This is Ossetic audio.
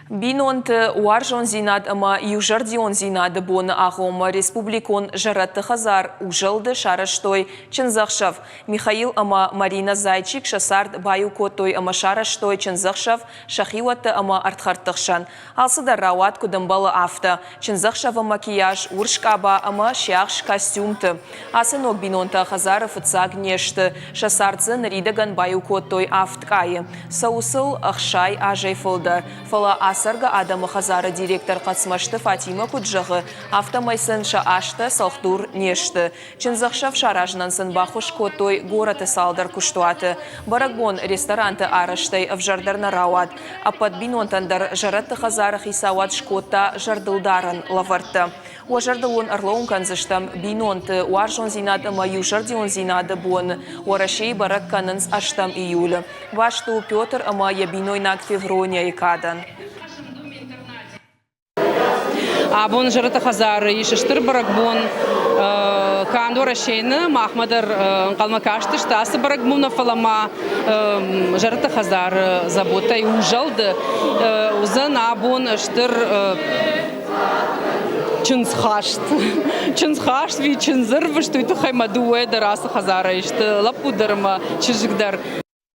Бинонты уарзондзинад ӕмӕ иузӕрдиондзинады боны агъоммӕ республикон зӕрӕдты хӕдзар Узӕлды сарӕзтой чындзӕхсӕв. Михаил ӕмӕ Марина Зайчик сӕ цард баиу кодтой ӕмӕ сарӕзтой чындзӕхсӕв сӕ хиуӕтты ӕмӕ ӕрдхӕрдты хсӕн. Алцыдӕр рауад куыд ӕмбӕлы, афтӕ. Чындзӕхсӕвы макияж, урс къаба ӕмӕ сиахс костюмты. Ацы ног бинонтӕ хӕдзары фыццаг не сты. Сӕ цард дзы ныридӕгӕн баиу кодтой авд къайы. Цӕуы сыл 60 азӕй фылдӕр. Фӕлӕ ацӕргӕ адӕмы хӕдзары директор Хъӕцмӕзты Фатимӕ куыд зӕгъы, афтӕмӕй сын сӕ азтӕ цӕлхдур не сты. Чындзӕхсӕв саразынӕн сын баххуыс кодтой горӕты цалдӕр куыстуаты. Бӕрӕгбон ресторанты арӕзтӕй ӕвзӕрдӕр нӕ рауад. Ӕппӕт бинонтӕн дӕр зӕрӕдты хӕдзары хицауад скодта зӕрдылдарӕн лӕвӕрттӕ. Уӕ зӕрдыл уын ӕрлӕууын кӕндзыстӕм бинонты уарзондзинад ӕмӕ иузӕрдиондзинады бон Уӕрӕсейы бӕрӕг кӕнынц ӕстӕм июлы. Баст у Петр ӕмӕ йӕ бинойнаг Февронияйы кадӕн. Абон Зӕрӕты хӕдзары ис стыр бӕрӕгбон. Канд Уӕрӕсейы нӕ, махмӕ дӕр ӕнхъӕлмӕ кастысты ацы бӕрӕгбонмӕ, фӕлӕ ма Зӕрӕты хӕдзары заботӕй узӕлды уыдзӕн абон стыр чындзхаст. Чындзхаст ви чындзырвыст, уый тыххӕй мӕ дыууӕ дӕр ацы хӕдзарӕй сты, лӕппу дӕр ӕмӕ чызг дӕр.